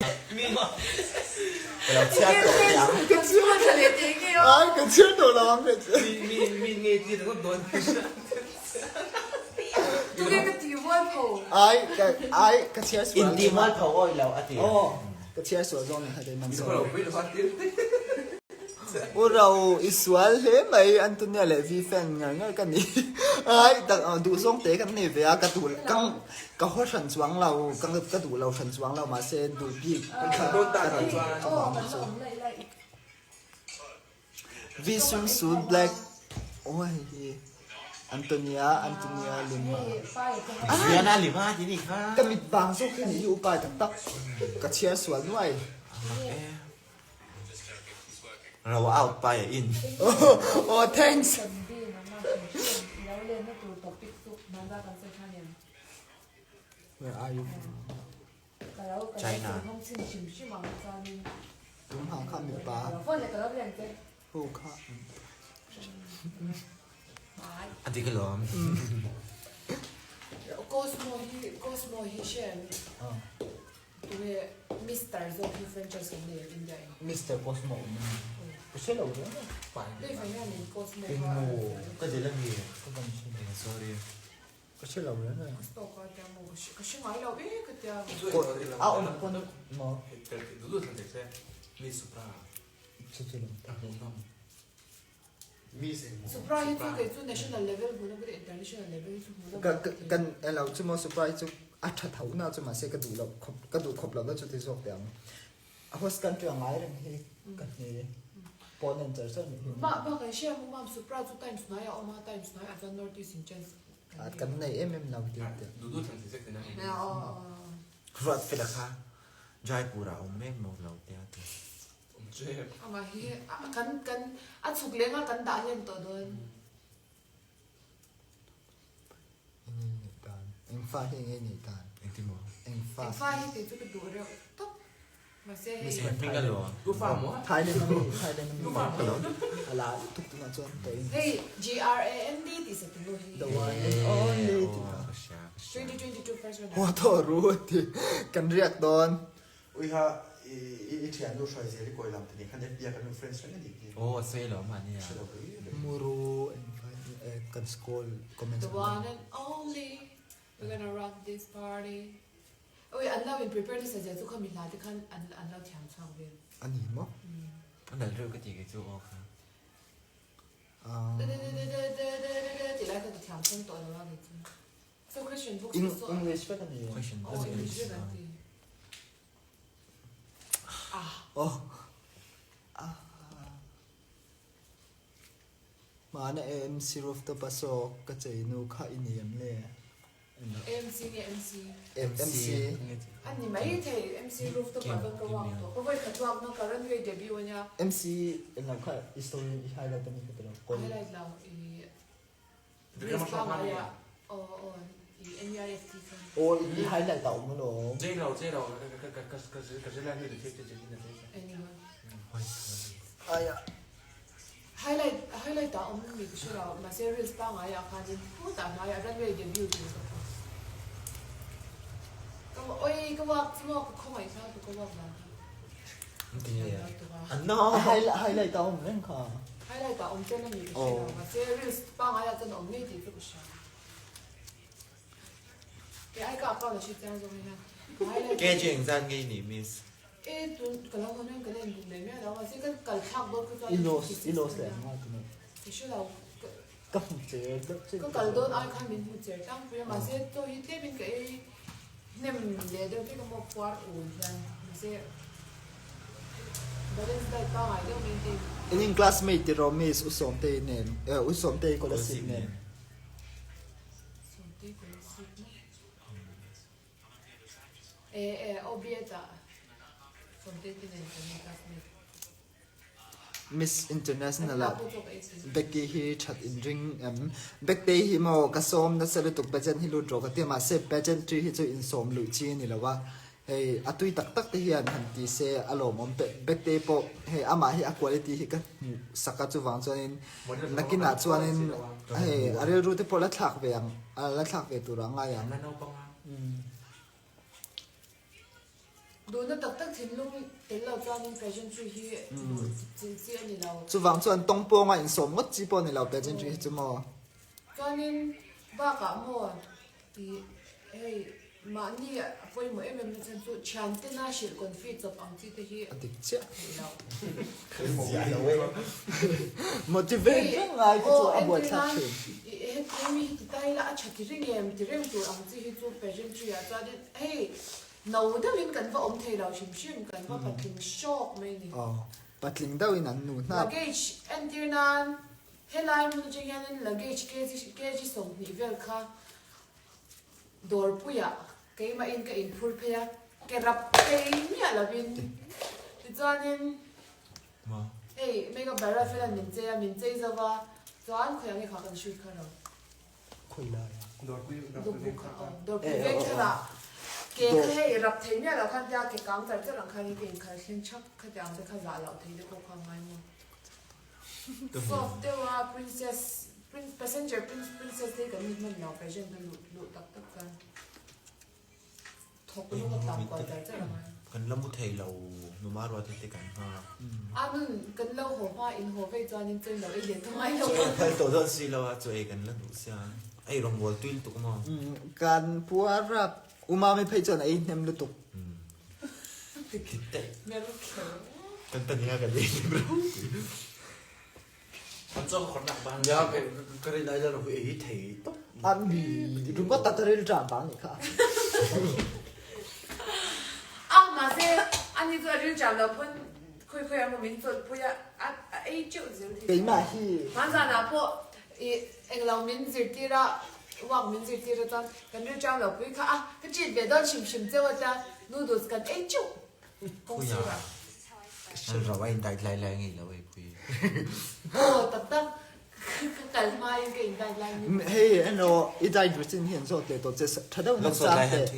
Ka lo chhiar tawh teh ang. Ka chhiar tha leh teh nge aw. Ai ka chhiar tawh lo ang hre che. Mi mi nge ti ringawt dawn. Tunge ka ti mualpho. Ai ka ai ka chhiar sual. In ti mualpho awi lo a ti. Aw ka chhiar sual zawng ni kha kei man sawi. U Ro i sual hle mai Antonia leh V fan ngar ngar ka ni. Ai duh zawng te kan nei ve a ka duh ka Ka haw hran chuang lo, ka ka duh lo hran chuang lo mahse duh bik Kan dawn tak ah chuan. Chuvang chu. V swimsuit black aw hei hi Antonia Antonia Lima. Adriana Lima ti nih kha. Ka mit vang zawk hi nih hi upa tak tak ka chhiar sual nuai. Ro out pai a in. Oh thanks. Where are you from? China. Tum hang kha mipa ho kha. A dik alawm. Cosmo hi Cosmo hi hriat Tunge Mister zawk hi franchise kan nei em India in? Mister Cosmo awm a ni. Ka hre lo reng a. Hei vang hian in Cosmo kha Engmaw ka dil a mi? Ka van hre lo. Sorry. Ka hre lo reng a. Ka stock a tia maw ka hre ngai lo e ka tia. A awm pawn maw? Mi Supra. Chu chu lo. A hmuhnawm. Supra hi chu kei chu national level hmuhna pawh international level hi chu hmuhna Ka kan elo chu maw Supra hi chu a tha tho na chu mahse ka duh loh khawp ka duh khawp lohna chu ti zawk teh ang. A host country a ngai reng hi ka hne pawn en char char ni hi. Mah bak an hria maw mam Supra chu times hnuaiah a awm a times hnuaiah chuan North East in chance kan nei. Kan nei em em lo ti teh. Duh duh thlan thei zek teh na. Ruat fela kha Jaipur ah a awm mek maw lo tia ti. Amah hi kan kan a chhuk leng a kan dah hlen tawh dawn. Eng nge neih dan? Eng fa hi eng nge neih dan? Engtin maw? Eng fa. Eng fa hi kei chu ka duh reuh tawp. Mahse hei. Miss Hming a lo. Tu fa maw? Thailand a mi, Thailand a mi. A la tuk tunah chuan tawh in. Hei GRAND tih sa tunu hi. The one and only tih kha. Ka hria ka hria. 2022 first runner. Haw tawh ru ti kan riak dawn. Uiha i thiannu hruai zel i kawi lam te nih khan FB ah kan in friends reng a nih hi. Aw a sawi lo mahni a. Hre lo pui reng. Muru engvai eh kan school comments The one and only we're gonna rock this party Oi an lo in prepare nasa zia chu khami hla te khan an an lo thiam chhuak vel. A ni maw? A nalh reuh ka ti kei chu aw kha. Ti lai kha ka thiam chhawng tawh lo a kei chu. So Christian books te saw English vek a ni. Christian Oh English vek an ti. Ah. Oh. Ah. Hmana AMC rooftop a saw ka chei nu kha i ni em le? AMC nge MC? MC. A ni mai thei MC rooftop ah chuan ka walk tawh. Ka vawi khat walk na ka runway debut a nia. MC englo kha i story i highlight a ni ka ti lo. Highlight lo i Grace pangaia aw aw i NEIFT khan. Aw i highlight a awm alawm. Jei lo jei lo ka ka ka ka ka zirlai mi te te te te. Eng Aia. Highlight highlight a awm mi ka hre lo mahse reels pangaia khanin hutah hmaiah runway debut tih ka post. Ka oi ka walk chu maw ka khawngaih thla tu ka walk dan kha. Highlight a awm reng kha. Highlight a awm tel a ni ka hre lo mahse reels pangngai ah chuan a awm ngei tih chu ka hria. Kei ai ka account a hre chiang zawk ania. Highlight KG engzat ngei ni miss? E tun ka lo hawn hian ka la inbuk leh miah lo mahse ka kal thlak dawn kha chuan I lost i lost leh ang a tuna. Ka hre lo. Ka hmu cher deuh che. Ka kal dawn ai khan min hmu cher tlangpui a mahse chaw hi tlem in ka ei hnem leh deuh vek a maw puar ul hian mahse balance diet pangai deuh maintain. In in classmate tiraw miss U Sawmtei nen eh U Sawmtei Kolasib nen. Sawmtei Kolasib maw? Eh eh OBA tah Sawmtei te nen kan in classmate. Miss International ah Becky hi that in ring em? Becktei hi maw ka sawm nasa lutuk pageant hi lut rawh ka tia mahse pageantry hi chu insawm luih chi a ni lo a, hei a tui tak tak te hian han ti se a lawmawm Becktei pawh hei amah hi a quality hi ka hmuh sak a chuvang chuanin nakinah chuanin hei a rilru te pawh la thlak ve ang la thlak ve turah a ngai ang. Duhna tak tak thinlung tel lo chuanin pageantry hi duh chilh chi a ni lo. Chuvang chuan tawng pawnga insawm ngawt chi pawh a ni lo pageantry hi chu maw? Chuanin bakah maw tih hei mahni a pawimawh em em na chhan chu thiantena hrilh confi chawp ang chi te hi A dik chiah. a theih loh. Motivate Hei reng ngai te aw chu a entir buaithlak nan thin. heti mi hi ti ta ila a tha ti reng em ti reng tur ang chi hi chu pageantry ah chuanin hei No deuhin kan va awm thei lo hrim hrim, kan va patling hrawk mai ni. Aw, patling deuhin an nu hnap. Luggage entir nan helai hmun atang hianin luggage kg kg 20 vel kha dawrpuiah keimahin ka inphur phei a, ke rap phei miah lovin. Tichuanin hei makeup by Rafael-a'n min chei a, min chei zo va, chuan khawiah nge kha kan shoot kha ro. Dawrpui veng thar ah ke kha hei rap thei miah loh khan tia ke kang char char ang khan in ka inkhal thleng thak khati ang te kha zah loh thei te pawh kha ngai maw. Soft deuh a princess passenger princess te hi kan ni hman lo pageant a luh luh tak tak chuan thawk lawk a tlan kual char char ang a. Kan la mu thei lo numa ruat te kan nghak. A nun kan lo haw hma in haw vei chuan in chawi lo ei leh ta ngai lo. Chaw ei phal tawh dawn si lo a chaw ei kan la duh sia ei rawngbâwl tui lutuk maw. Kan puar rap U Mami phei chuan a ei hnem lutuk. Kan tania kan ei hnem reuh. Nia ka rin ai la hui ei thei tawp. A mi ringawt a ka ril ṭan vang nih kha. A mahse ani chu a ril ṭan lo pawn khawi khawi emaw min chawlh pui a a ei teuh zel thei. Keimah hi. Hmanzanah pawh i englo min zirtir a work min zirtir a chuan kan ril ṭan lo pui kha a ka treat ve dawn hrim hrim cheu a tia noodles kan ei teuh kawng sirah. An rau a in diet lai lai ngei lo ei pui. Aw tak tak ka kal hma in ka in diet lai ni. Hei eno i diet routine hi an zawt leh tawh che tha deuh in han chang teh.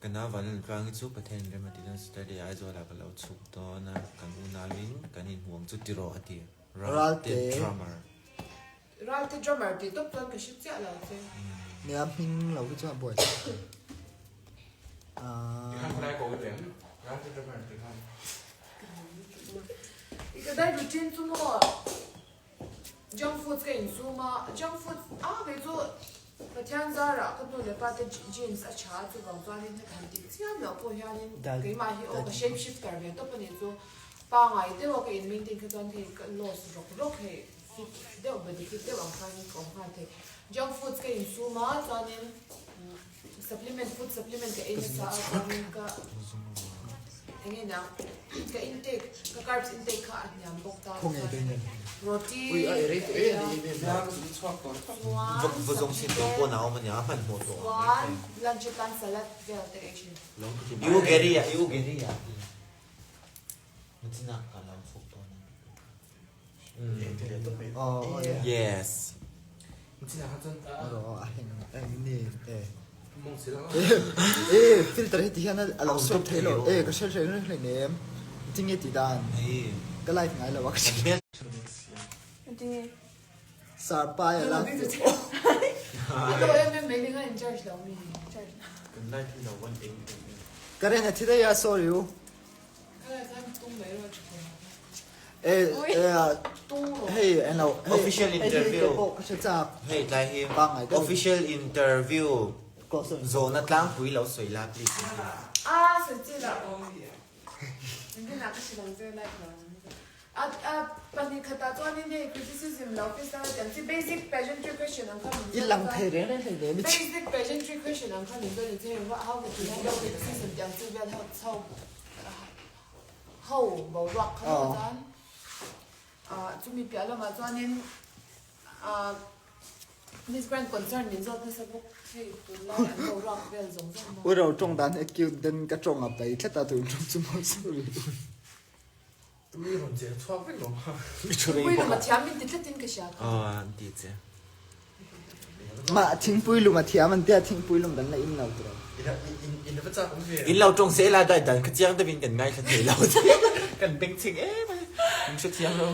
Ka nau Vanlal Tluangi chu Pathian rem a ti dawn Saturday Aizawl ah ka lo chhuk dawn a kan unau in kan inhmu ang chu tiraw a ti Ralte drummer. Ralte drummer tih tawp chuan ka hre chiah lo che. Nia hming lo hi chuan a buai thlak. Tikhan khawlai ko i em? Ralte drummer tikhan. I ka dai routine chu maw junk foods ka insum a, junk foods a kei chu Pathian zarah ka nu leh pa te genes a tha a chuvang chuanin heti han tih chiam loh pawh hianin keimah hi aw ka shape shifter ve tawp a nih chu pangai deuh a ka in maintain kha chuan hei ka loss rawk rawk hei fit deuh body fit deuh ang khanin ka awm nghal thei. Junk foods ka insum a chuanin Supplement food supplement ka ei nasa a chuanin ka eng nge niang ka intake ka carbs intake kha a hniam bawk ta chuanin roti ka ei a chuan chuan lunch atan salad vel te ka ei thin. U Gary a U Gary a Yes. E filter hi ti hian a lo swipe thei lo e ka hre hreh reng hlei nem tinge ti dan ka live ngai lo a ka hre sarpai a la ka ren a thi daih a sorry u. Hei eng lo hei Official hei hi interview. kei pawh ka hre chak. Hei tlai hi Pangngai deuh. official interview zawhna tlangpui lo sawi la please. A sawi chi lah. Engtin ah ka hrilh ang che like lo ang. A a pahnih khatah chuanin hei criticism lo face a tiang chi basic pageantry question ang kha min I zawt lang chuan thei reng reng hlei nem i chi. Basic pageantry question ang kha min zawt ni che hei how would you handle criticism tiang chi vel ho chho Ho boruak kha maw chuan ah chumi piah lamah chuanin ah Miss Grand concern min zawt nasa bawk hei tunlai an boruak vel zawng zawng maw. U ro tawng dan hi cute den ka tawng a pai tlat a tun tawng chu maw sorry. Tui rawn cher chhuak vek lo ma. Thingpui lum a thiam min ti tlatin ka hria kha. Aw an ti che. Mah thingpui lum a thiam an tia thingpui lum kan la in lo tiraw. In lo tawng se la dai dan kha chiang deuhin kan ngaithla thei lo che kan bengchheng em a min hrethiam lo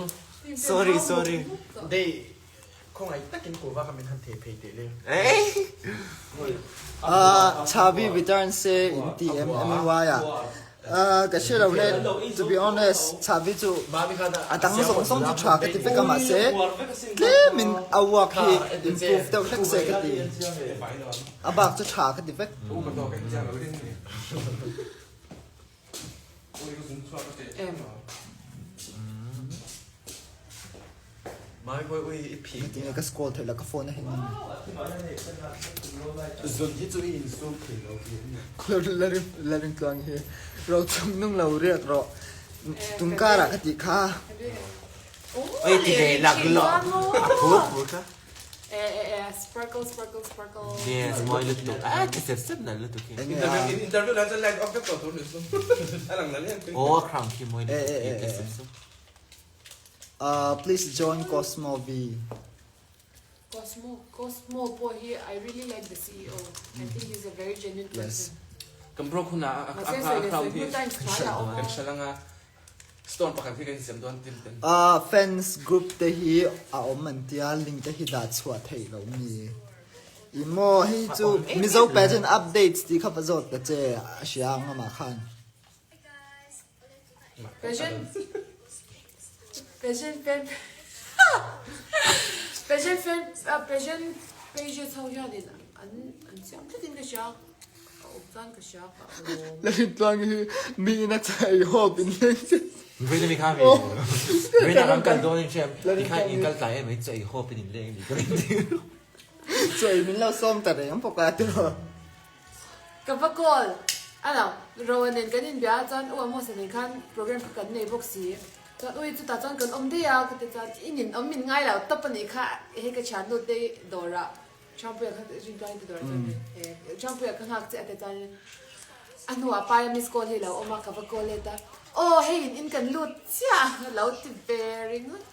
sorry sorry. Dei. Khawngaih takin kuhva kha min han thei phei teh le. Chhavi return se in ti em MY ah ka hre lo le to be honest Chhavi chu a dang zawng zawng chu tha ka ti vek a mahse tlem in a work hi improve deuh hlek se ka ti a bak chu tha ka ti vek. Tinge ka scroll theih loh ka phone a heng ani. Lalrintluang hi rochung nung lo riak rawh tungkar ah ka tih kha. Oi ti ve lak lawh a phur phur kha. Sparkle sparkle sparkle. Yes mawi lutuk a ti sep sep nalh lutuk hi. Enge a. Interview lan chuan light off vek tawh tur ni chu. A lang nalh em. Aw a crown khi mawi lutuk hi ti sep sep. Please join Cosmo V. Cosmo Cosmo pawh hi I really like the CEO. I think he's a very genuine person. Yes. Kan broke hunah a crown hi kan hral anga. Stone pakhat hi kan insiam dawn tim ten. Fans group te hi a awm an tia link te hi dah chhuah theih loh mi? I maw hei chu Mizo pageant updates tih kha va zawt ta che a hria ang amah khan. Pageant pageant fan pageant fan pageant pages ho hianin an an siam tlatin ka hria. Lalintluang hi mi in a chai hawp in leng che. Vei mi kha mi. Vei na kan kal dawn in hriam. Ti kha in kal tlai em mai chai hawp in in leng ni ka rin ti. Chai min lo sawm ta reng bawk a tiraw. Ka va call a lo Roa nen kan inbia a chuan u Amos-a nen khan program kha kan nei bawk si. Chuan ui chutah chuan kan awm daih a ka ti chuan i nin awm min ngai lo tawp a nih kha hei ka thiannu te dawrah Champuia kha rintlai ti dawr chuan eh Champuia ka nghak che a ti chuan a hnuah paia miss call hi lo awm a ka va call let a aw hei in in kan lut chiah a lo ti ve ringawt.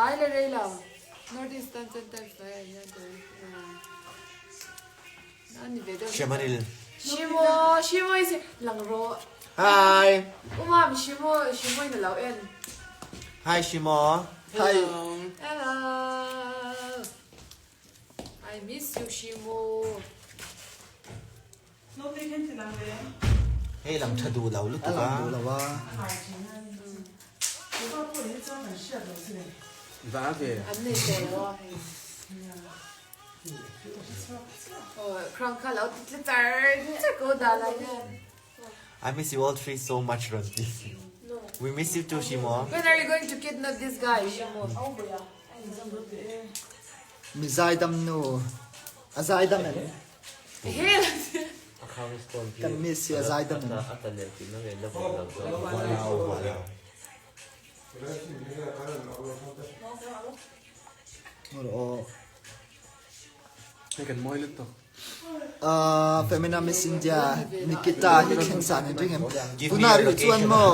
Ai la rei lo North East tan chuan times hnuaiah hian Shemanil. Shimo, Shimo is lang ro. Hi. Umam Shimo, Shimo in lo en. Hi Shimo. Hi. Hello. I miss you Shimo. Hei lang tha duh lo lutuk a. A lang duh lo a. Va ve. An nei tawh lo a hei. I miss you all three so much Ranti. We miss you too Shimo. When are you going to kidnap this guy Shimo? Mi zaidam nu. A zaidam em? Kan miss hi a zaidam em? Hei kan mawi lutuk. Femina Miss India Nikita hi thleng san in ring em? Tuna rih chuan maw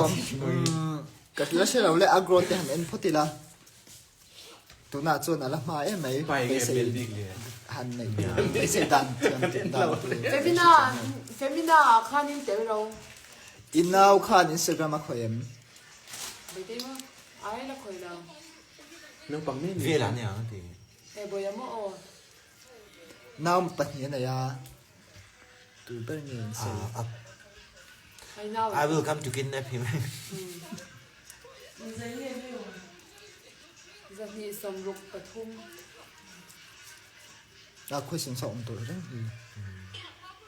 ka la hre lo le a growth te han en phawt ila. Tunah chuan a la hma em mai beisei han neih beisei dan thiam dan te. Femina Femina ah khan in tel ro. I nau khan Instagram a khawih em? Beitei maw? Ai la khawih lo. Naupang mi ni. Velah nia ang ti. He bawia maw aw. Nau pahnih a nei a. Tu ber nge an sawi? I will come to kidnap him. 263. A question sa awm tawh reng hi.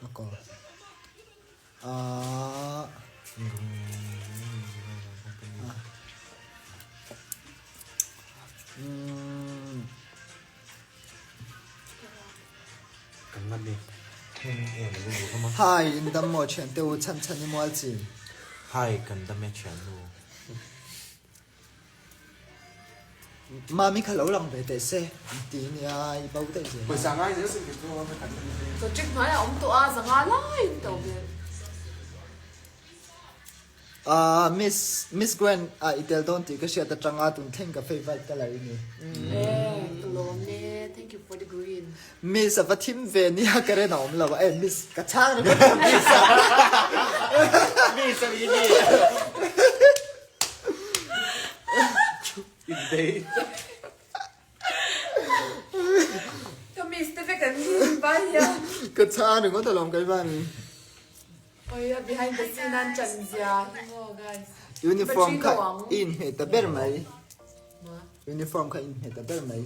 A ka. Ah. Mm. Kan ngam e. Hi, in dam maw thian te u chan chan i mual chin. Hi, kan dam e thian nu. Mami kha lo lang ve teh se an ti nia i bo daih zel a. Pawisa ngai zel sin kei chu a kan Project hnuaiah awm tawh a zanga laiin to vel. Ahh miss miss Grand ah i tel dawn tih ka hriat atanga tun thleng ka favourite colour i ni. Eh tu. lawm e, thank you for the green. Miss a va thim ve nia ka ren a awm lo a e miss ka chhang ringawt a miss a. Miss a ni ni. In date. Ka miss te vek an ni vai hian. Ka chhang ringawt alawm keimah ni. Oi a behind the scene an chan zia hi maw guys. Uniform kha i inhmeh ta ber mai. Uniform kha inhmeh ta ber mai.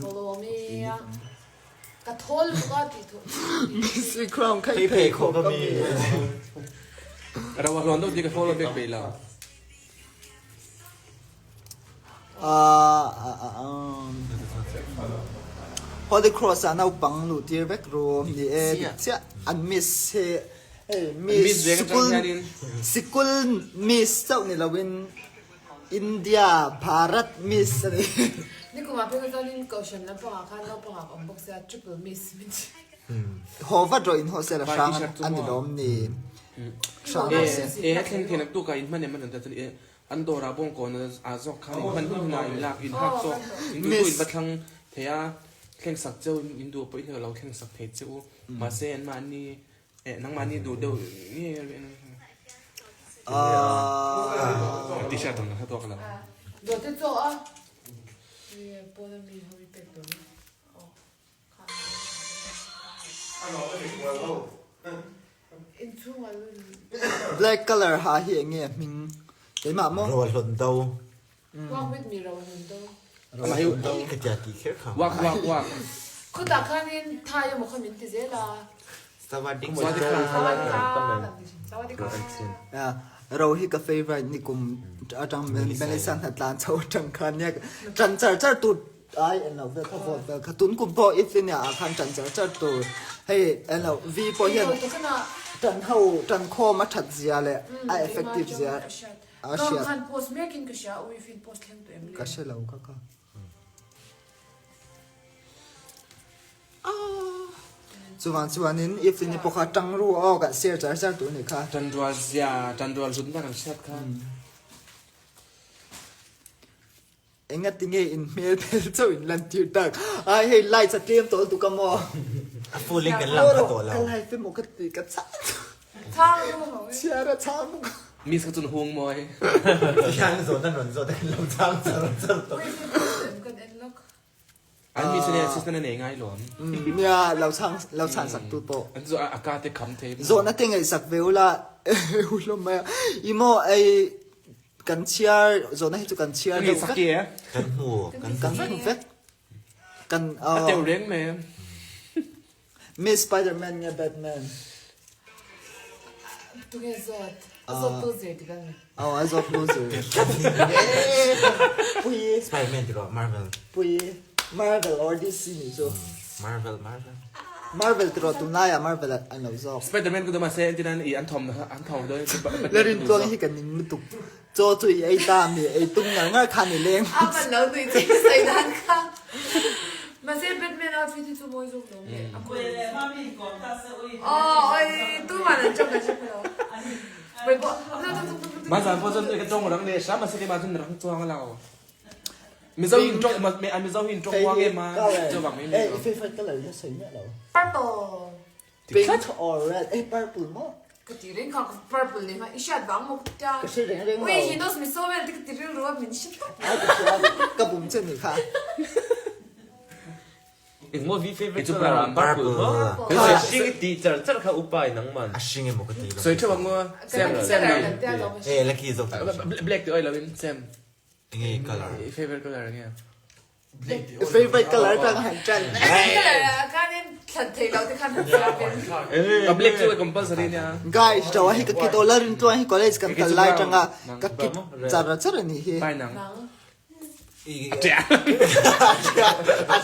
Ka lawm e a. Ka thawl lutuk a tih thu. Miss i crown kha i pheikhawk a mi. Rau a hluan deuh tih ka follow bek peih lo. Holy Cross ah naupang luh tir vek ru ni e dik chiah an miss hi hei miss sikul sikul miss chauh ni loin India Bharat miss a ni. Nikumah phei kha chuanin Kohhran lampangah khan naupangah ka awm bawk sia triple miss min ti. Haw vat rawh in haw sela hrang a ni lawm ni hrang haw se. E a thleng thei naktuk ah in hman em an ti chuan an dawr ah bawngkawn ah zawk khan in hman hun hun ah in lak in hak zawk in duh duh in va thlang thei a thleng sak cheu in duh pawh in lo thleng sak thei che u mahse an mahni eh nangmahni duh deuh nge t-shirt ang kha tawk lo. Dawt te chaw a pawn ami ho i pek tur. Black colour ha hi eng nge a hming keimah maw? Ro a hlawn do. Walk with me ro a hlawn do. Ro a hlawn do ka tia tih kher kha. Walk walk walk. Khutah khanin Thai emaw kha min ti zel a. Sawadee Sawadee Sawadee ka. Ro hi ka favourite nikum atang Melissa hnatlan chho atang khan nia tan char char tu Ai en lo vel kha vote vel kha tun kum pawh if inia ah khan tan char char tur hei en lo V pawh hian tan ho tan khawm a that zia leh a effective zia a hriat ka hre lo kha kha chuvang chuanin if ini pawh kha tang ru aw kan share char char tur ni kha tan rual zia tan rual zut na kan hriat kha. Enga tinge in hmel phel chauh in lan tir tak ai hei lights a tlem tawh lutuk a maw. A full in kan lang kha tawh lo. Ka live emaw ka ti ka chhang chhiar a chhang bawk a. Miss kha chun hung mawi. Tihian zawhna rawn zawh te kan lo chhang char char tawh. An miss ania assistant a nei ngai lo ang. Nia lo chhang lo chhan sak tu pawh. An chu a ka te kham thei. Zawhna te ngaihsak ve ula hu hlawm mai a. I maw ei kan chhiar zawhna hi chu kan chhiar deuh vek. Kan hmu kan kan hmu vek. Kan A teuh reng mai. Miss Spiderman nge Batman? Tunge zawt? A zawt tu zir ti kan ni. Aw a zawt tu zir. Pui. Spiderman ti rawh Marvel. Pui. Marvel or DC ni chu. Marvel Marvel. Marvel ti rawh tunlaiah Marvel an lo zawk. Spiderman ku dama se entirnan i an thawm an thawm dawn La rin tluang hi ka ning lutuk. Chaw chu i ei ta mi ei tum ngar ngar khan i leng. A man lo nui che i sawi dan kha. Mahse Batman outfit hi chu mawi zawk lo nge a kawr. Aw oi tuman an chawk an hre pha lo. Bai pawh Ma zan pawh chuan ka tawng rang leh hram mahse keimah chuan rang chuang a lo. Mizo hi in tawng Mizo hi in tawng muang em a chuvang mai mai. I favorite colour hi a sawi miah lo. Purple. Pink or red eh purple maw? Ka ti reng kha purple leh hma i hriat vang maw ka tia. Ka hre reng reng lo. Ui he knows me so well ti ka ti rilru a min hre tawp. Ai ka hria ka bum che nih kha. Engmaw vi favorite Chu colour ah purple. Purple maw? Kha. A hring i tih char char kha upa in nangman. A hring emaw ka ti lo. Sawi theuh ang maw? Sam Sam Eh lucky zawk tak. Black ti oi lo in Sam. Enge colour? I favorite colour enge? Favorite colour atang han tan. Khanin thlan thei lo te khan han siam em. Ka black chu compulsory nia. Guys, Jawa hi ka kit aw la rin chuan hi college kan kal lai tanga ka kit char char a nih hi. Pai nang. A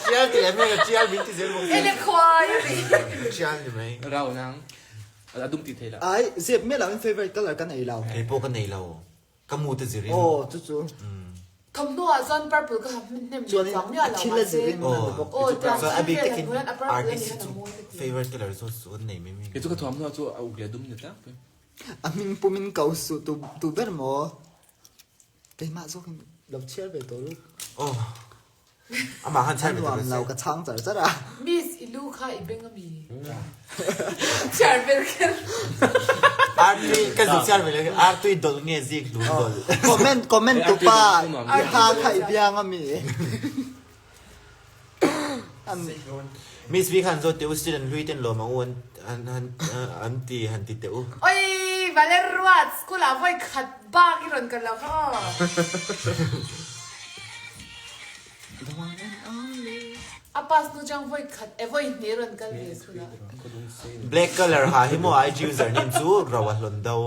tial ti em a tial min ti zel bawk si. Ele khuai a ni. Tial ni mai. Rau nang. A dum ti thei la. Ai, zep miah lo in favorite colour ka nei lo. Kei pawh ka nei lo. Ka mu te zirin. Aw chu chu. Thawmhnaw ah chuan purple ka ha hnem Chuan vang miah a lo thil a mahse zirin a ni bawk. Aw tiang Chuan a bik thil takin vel han a purple a artist nih hi khan a chu mawi ka ti. favourite colour zawt chu an nei mai mai. Kei chu ka thuamhnaw chu a uk leh dum ni tlangpui. A hming pumin ko suh tu tu ber maw? Keimah zawkin lo chhiar ve tawh lu. Aw. Amah khan chhan A nuam lo ka chhang char char a. Miss i lu kha i beng ami? Chhiar vel kher. Artui ka zuk chhiar vel kher artui dawlh nge zik hlun dawlh. Comment comment tu pa i ha kha i biang ami? Miss V khan zawt teh u student hlui ten lawm ang u an an an ti han ti teh u. Oi Valer Ruat school ah vawi khat bak i rawn kal lo kha aw. A pass hnu chuan vawi khat e vawi hnih rawn kal ve school ah. Black colour ha hi maw IG user name chu ro a hlawn do.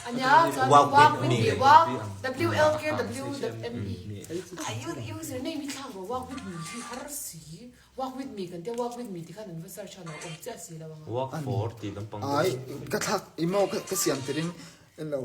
Ania chuan Walk walk with with me. me walk W L K W M E a user name hi thlak rawh walk with me hi har si walk with me kan tia walk with me ti khan an va search a no awm chiah si lo ang a. Walk for tih lampang Ai ka thlak i maw ka siam tirin en lo.